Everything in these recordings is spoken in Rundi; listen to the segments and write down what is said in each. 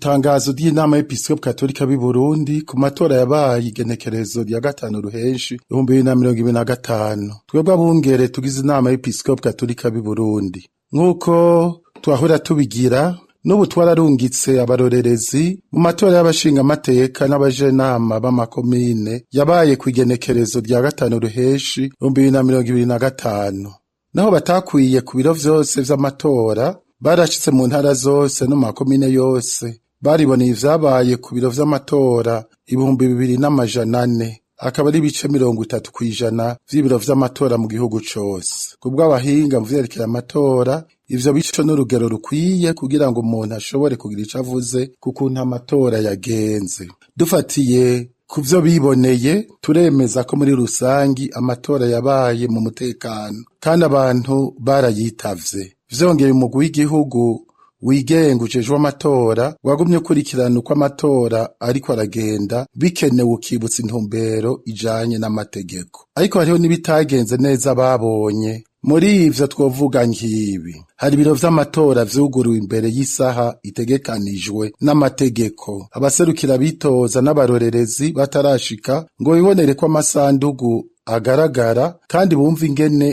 Itangazo ry'inama y'Episkopi Katolika b'i Burundi ku matora yabaye igenekerezo rya 5 Ruhenshi 2025. Twebwe abungere tugize inama y'Episkopi Katolika b'i Burundi, nk'uko twahora tubigira, n'ubu twararungitse abarorerezi mu matora y'abashingamateka n'abajenama b'amakomine yabaye kw'igenekerezo rya 5 Ruhenshi 2025. Naho batakwiye ku biro vyose vy'amatora, barashitse mu ntara zose no mu makomine yose, bariboneye ivyabaye ku biro vy'amatora 2400, akaba ari ibice 30% vy'ibiro vy'amatora mu gihugu cose. Kubw'abahinga mu vyerekeye amatora, ivyo bice n'urugero rukwiye kugira ngo umuntu ashobore kugira ico avuze ku kuntu amatora yagenze. Dufatiye ku vyo biboneye, turemeza ko muri rusangi amatora yabaye mu mutekano kandi abantu barayitavye. Vyongeye, umugwi w'igihugu wigenga ujejwe amatora wagumye ukurikirana uko amatora ariko aragenda, bikenewe ukibutsa intumbero ijanye n'amategeko. Ariko hariho n'ibitagenze neza babonye. Muri ivyo twovuga nk'ibi: hari ibiro vy'amatora vyuguruwe imbere y'isaha itegekanijwe n'amategeko, abaserukira bitoza n'abarorerezi batarashika ngo bibonere ko amasandugu agaragara kandi bumva ingene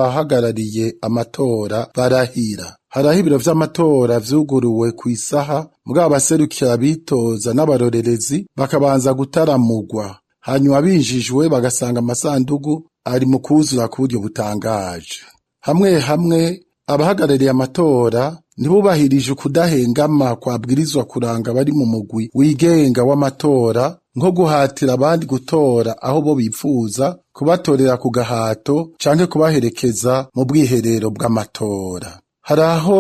abahagarariye amatora barahira. Hari aho ibiro vy'amatora vyuguruwe kw'isaha, mugabo abaserukira abitoza n'abarorerezi bakabanza gutaramugwa, hanyuma binjijwe bagasanga amasandugu ari mu kuzura ku buryo butangaje. Hamwe hamwe abahagarariye amatora ntibubahirije ukudahengama kwabwirizwa kuranga abari mu mugwi wigenga w'amatora, nko guhatira abandi gutora aho bo bipfuza, kubatorera ku gahato canke kubaherekeza mu bwiherero bw'amatora. Hari aho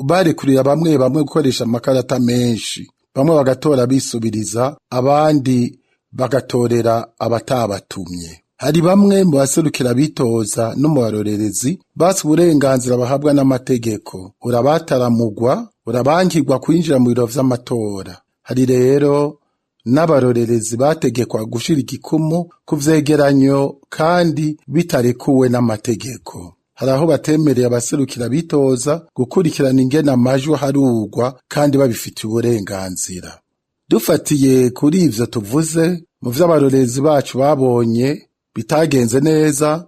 barekurira bamwe bamwe gukoresha amakarata menshi, bamwe bagatora bisubiriza, abandi bagatorera abatabatumye. Hari bamwe mu baserukira abitoza no mu barorerezi batse uburenganzira bahabwa n'amategeko, urabataramugwa, urabankirwa kwinjira mu biro vy'amatora. Hari rero n'abarorerezi bategekwa gushira igikumu ku vyegeranyo kandi bitarekuwe n'amategeko. Hari aho batemereye abaserukira abitoza gukurikirana ingene amajwi aharurwa kandi babifitiye uburenganzira. Dufatiye kuri ivyo tuvuze, mu vy'abarorerezi bacu babonye bitagenze neza,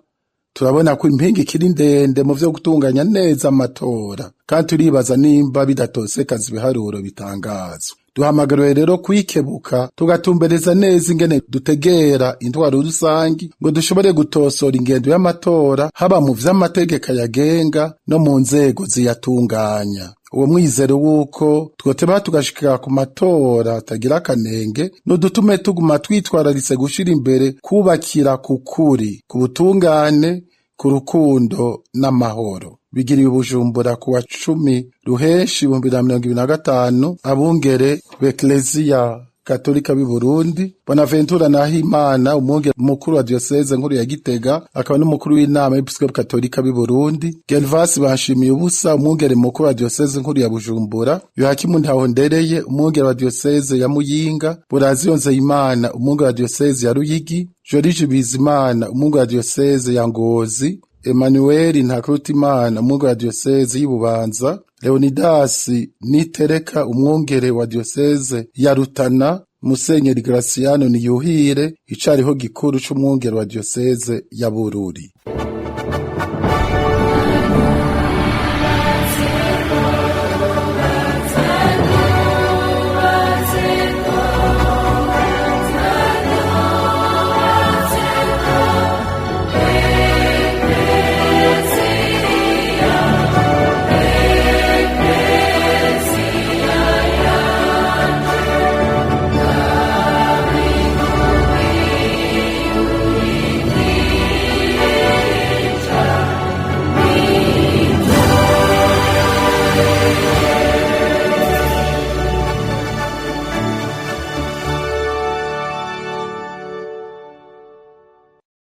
turabona ko impinga ikiri ndende mu vyo gutunganya neza amatora, kandi turibaza nimba bidatosekaza ibiharuro bitangazwa. Duhamagariwe rero kwikebuka, tugatumbereza neza ingene dutegera intwaro rusangi ngo dushobore gutosora ingendo y'amatora, haba mu vy'amategeko ayagenga no mu nzego ziyatunganya. Uwo mwizero w'uko twoteba tugashikira ku matora atagira akanenge nudutume tuguma twitwararitse gushira imbere kubakira ku kuri, ku butungane, ku rukundo n'amahoro. Bigiriwe Bujumbura ku wa 10 Ruhenshi 2025, abungere b'Ekleziya Katolika b'i Burundi: Bonaventura Nahimana, umwungere mukuru wa diyoseze nkuru ya Gitega akaba n'umukuru w'inama y'Episkopi Katolika b'i Burundi; Gervasi Banshimiye Ubusa, umwungere mukuru wa diyoseze nkuru ya Bujumbura; Yohakimu Ntahondereye, umwungere wa diyoseze ya Muyinga; Buraziyo Nzeyimana, umwungere wa diyoseze ya Ruyigi; Joriji Bizimana, umwungere wa diyoseze ya Ngozi; Emmanuel Ntakirutimana, umwungere wa diyoseze y'Ibubanza; Leonidas Nitereka, umwungere wa diyoseze ya Rutana; Musenyeri Graciano Niyuhire, icariho gikuru c'umwungere wa diyoseze ya Bururi.